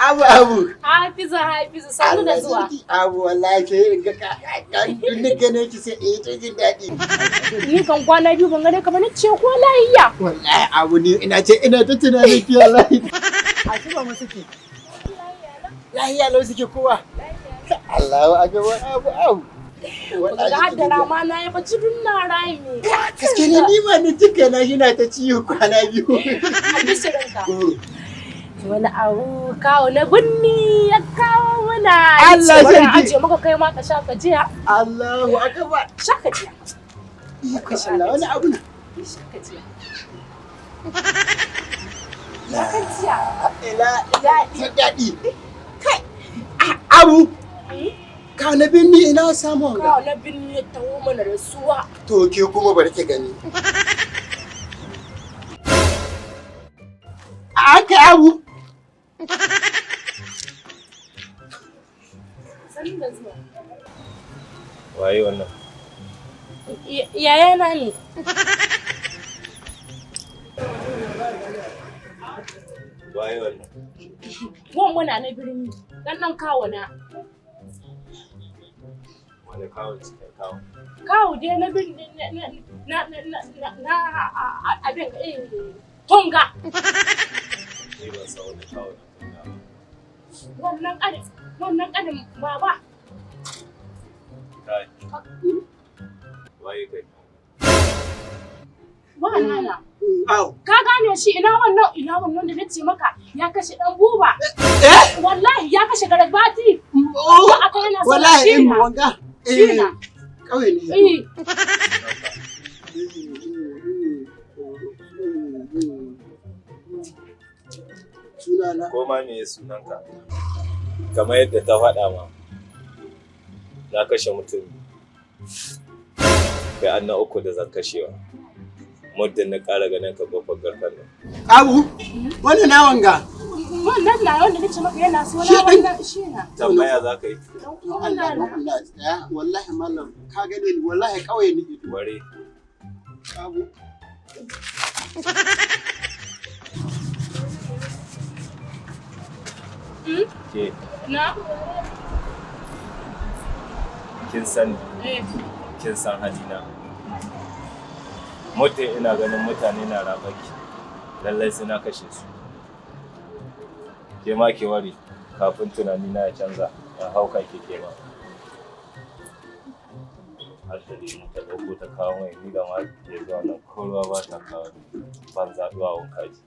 Abu abu. Hafizu Hafizu sannu da zuwa. Abu wallahi sai in ga ka duk gane ki sai eh ta jin daɗi. Ni kan kwana biyu ban gane ka ba ni ce ko lahiya. Wallahi abu ni ina ce ina ta tunanin ki wallahi. A ci ba mu suke. Lahiya lau suke kowa. Allahu akbar abu abu. Ga hadda rama na ya baci dun na rami. Gaske ne ni ma ni tuka na shi na ta ciwo kwana biyu. Albishirinka. Wani abu kawo na binni ya kawo mana. Allah Bari sarki. ajiye maka kai ma ka sha ka jiya. Allahu akbar. Sha ka jiya. Ikon Allah wani abu na. Sha ka jiya. Sha ka jiya. Ila ila daɗi. Kai abu. Kawo na binni ina samu wanga. Kawo na binni ya taho mana da suwa. To ke kuma bari ki gani. Aka abu. Sannu da zuwa. Waye wannan? Yayana ne. Waye wannan? Wan muna na birni. Dan dan kawo na. Wani kawo cikin kawo? Kawo dai na birni na na na na na abin tonga. Ni ban san wani kawo na tunga ba. Wannan ƙanin wannan ƙanin baba. Kai. Waye kai? Wa nana. Au. Ka gane shi ina wannan ina wannan da nace maka ya kashe dan buba. Eh? Wallahi ya kashe garabati. Oh. Aka yana son Wallahi shi in na. wanga. Shi na. Kauye ne. Eh. Sunana. Ko ma me sunanka? Kamar yadda ta faɗa ma. Na kashe mutum. Kai an na uku da zan kashewa. Muddin na ƙara ganin ka kofar garkan nan. Abu, wannan na wanga. Wannan na wanda nace maka yana so Shi na ɗin? wannan shi na. Tambaya za ka yi. Dan uwan Allah, na. Allah, tsaya. Wallahi mallam, ka gane ni, wallahi kauye ne. Ware. Abu. Ke Na? kin san Eh. kin san halina. Muddin ina ganin mutane na rabaki, lallai sai na kashe su. Ke ma ke ware kafin tunani na ya canza, ya hauka ke ke ma. Har ta nemi ta ɗauko ta kawo mai ni da ma ke zuwa nan ko ruwa ba ta kawo ban zaɗuwa kaji.